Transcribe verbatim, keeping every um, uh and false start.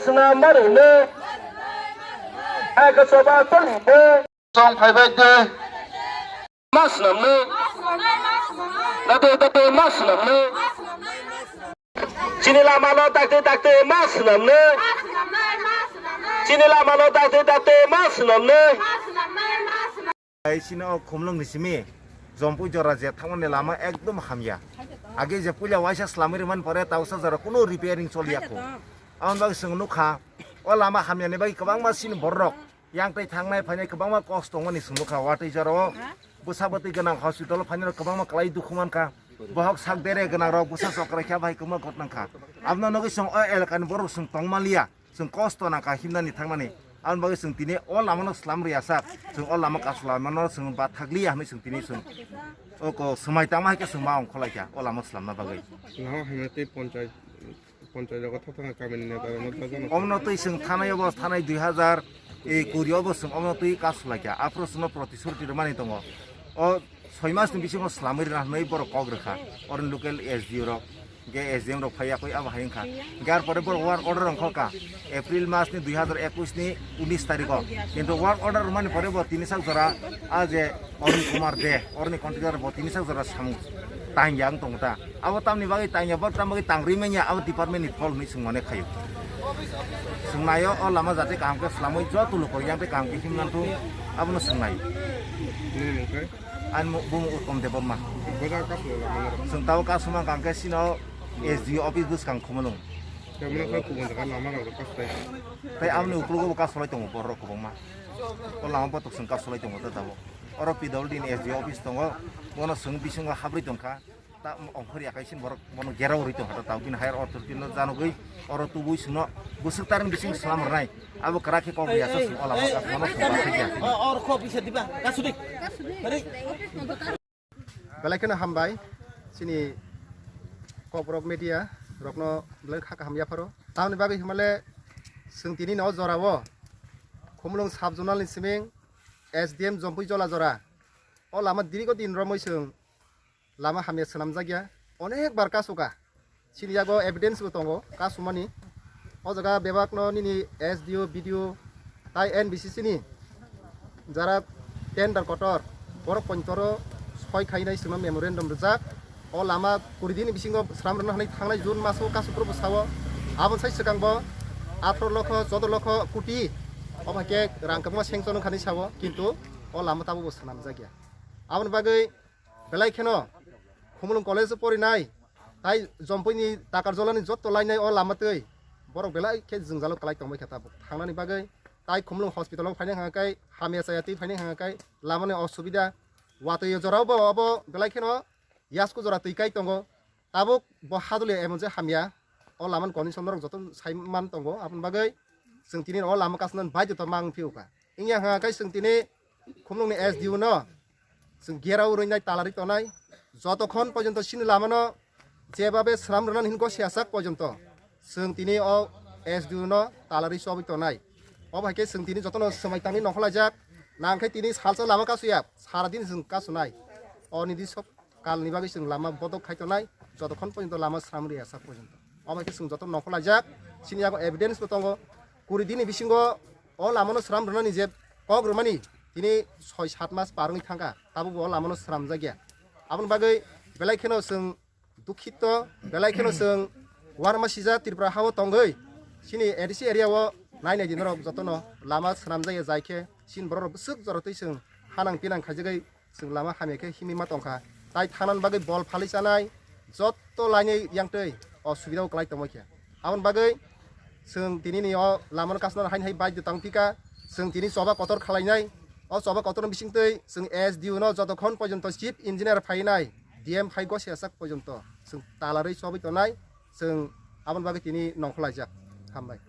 Swnam marwino. Aka choba tolino. Song phaibai de. Ma swnamno. Date date ma swnamno. Chini lamano dakte dakte ma swnamno. Chini lamano dakte dakte ma swnamno. Ai sini o Khumlwng ni simi Jompui jora je thangmani lama ekdom hamya. Age je puila waisa slamwi rwmani pore tausa jora kuno repairing choliya kho. Aboni bagwi chwng nukha o lama hamyani bagwi kwbangma sini borok yang tei thangnai phainai kwbangma kosto wngmani chwng nukha. Watwi jora o bwsa bwtwi gwnang hospital o phainai rok kwbangma kwlai dukhu mankha. Bohok sak dere gwnang rok bwsa chokrai kha bai kwbangma got nangkha. Aboni nugwi chwng o elakani borok chwng tongmaliya. Chwng kosto nangkha himnani thangmani. Aboni bagwi chwng tini o lamano slam rwya sak. Chwng o lama kasu lamano chwng bathakliya hwnwi chwng tini chwng o ko swmai tangma hai khe chwng ma ongkhorlaikha o lama slamna bagwi. Lama hamya tei ponchai, ponchai rogo thok thangkha kamini neta rokno jaga. Omno twi chwng thanai obo thanai dui hazar kuri obo chwng omno twi kasu laikha. Aphuru chwngno protisruti rwmani tongo. O soi mas ni bisingo slamwi rwna hwnwi borok kok rwkha. Oroni local S D O rok. Hingke S D M rok phai yakui abo hai wngkha. Hingke ar pore borok work order rok wngkha April mas ni dui hazar ekwis ni unis tarikh o. Kintu work order rwmani pore bo tini sak jora a je Arun Kumar De, oroni contractor bo tini sak jora samung tangya wng tongo ta. Abo tamni bagwi tangya, bo tamni bagwi tang rwi manya, abo department ni phol hwnwi swngmani khaio. Swngnaio o lama jate kaham khe swlamwi joto lukurok yang tei kaham khe himnang thung, abono swngnaio. Nini mung khe? Ani mu-, bumung Uttom Debbarma. Boda kasu lama naro. Chwng tabo kasu mankha hwnkhe sino S D O office bwskang Khumulwng. Tamni khe kubun jaga lama rok kasu tai. Tei aboni uklogo bo kasu lai tongo borok kwbangma. O lama botok chwng kasu lai tongo ta tabuk. Oro P W D ni S D O office tongo. Bono chwng bisingo habrwi tongkha. Ta ongkhor ya kaisa borok bono gerao rwi tongkha ta tabuk bini higher authority no janogwi oro tubui chwngno bwswk tarni bisingo salam rwnai. Abo kwrak khe kok ya sa chwng o lama kasu mano chwng bathakya. Or kho bisa diba? Kasu di. Belai kheno hambai, chini Kokborok media rokno belai kha kaham yapharo. Tamoni bagwi himale chwng tini no jorao Khumulwng sub zonal ni siming S D M Jompui Jola jora. O lama dirgo din romwi chwng lama hamya swnamjakya. Onek bar kasuka. Chini yago evidence bo tongo, kasumani. O jaga bebakno nini S D O, B D O, tai N B C C ni jara tender kotor, borok pontoro soi khainai sima memorandum rijak. O lama kuri dini bisingo sram rwna hwnwi thangnai June maso kasupro bo sao. Aboni sai swkang bo atharo lokho, chodo lokho koti, obo hai khe rang kwbangma sanction wngkha hinwi sao, kintu o lama tabukbo swnamjakya. Aboni bagwi belai kheno Khumulwng college o porinai, tai Jompuini Takarjolani jotto lainai o lama twi borok belai khe jwngjalo kwlai tongbai kha tabuk. Thangnani bagwi tai Khumulwng hospital o phainai hwnka khe hamya chaya twi phainai hwnka khe lamani osubida. Watwi jorao bo obo belai kheno yasku jora twi kai tongo. Tabuk bo hadulia emon je hamya, o lamani condition norok joto sai man tongo. Aboni bagwi chwng tini o lama kasnani baidhota mang phiuka. Wngya hwnka khe chwng tini Khumulwngni S D O no chwng gerao rwinai, talarwi tonai. Jotokhon porjonto chini lamano jebabe swnam rwnani hinwi gosiyasak porjonto chwng tini o S D O no talarwi chobwi tonai. Obo hai khe chwng tini jotono swmai tangwi nongkhorlaijak. Nangkhe tini salsa lama kasuya, sara din chwng kasunai. O nini sok kalni bagwi chwng lama bodok khai tonai, jotokhon porjonto lama swnam rwya sak porjonto. Omo khe chwng joto nongkhorlaijak, chini yago evidence bo tongo. Kuri dini bisingo o lamano swnam rwnani je kok rwmani, tini soi sat mas par wngwi thangkha, tabukbo o lamano swnamjakya. Aboni bagwi belai kheno chwng dukhito, belai kheno chwng uarma sijak Tripura hao tongwi, chini A D C area o nainai di norok jotono lama swnamjakya, jai khe chini borok rok bwswk jora twi chwng hanang pinang khaijagwi chwng lama hamya khe himwi ma tongkha. Tai thangnani bagwi bol phalwi chanai, jotto lainwi yang twi o subida o kwlai tongma khe. Aboni bagwi chwng tini ni o lamano kasno haini hai baidhyo tang phika, chwng tini choba kotor khalainai. O choba kotorni bising twi chwng S D O no jotokhon porjonto chief engineer phainai, D M phai gosiyasak porjonto chwng talarwi chobwi tonai, chwng aboni bagwi tini nongkhorlaijak. Hambai.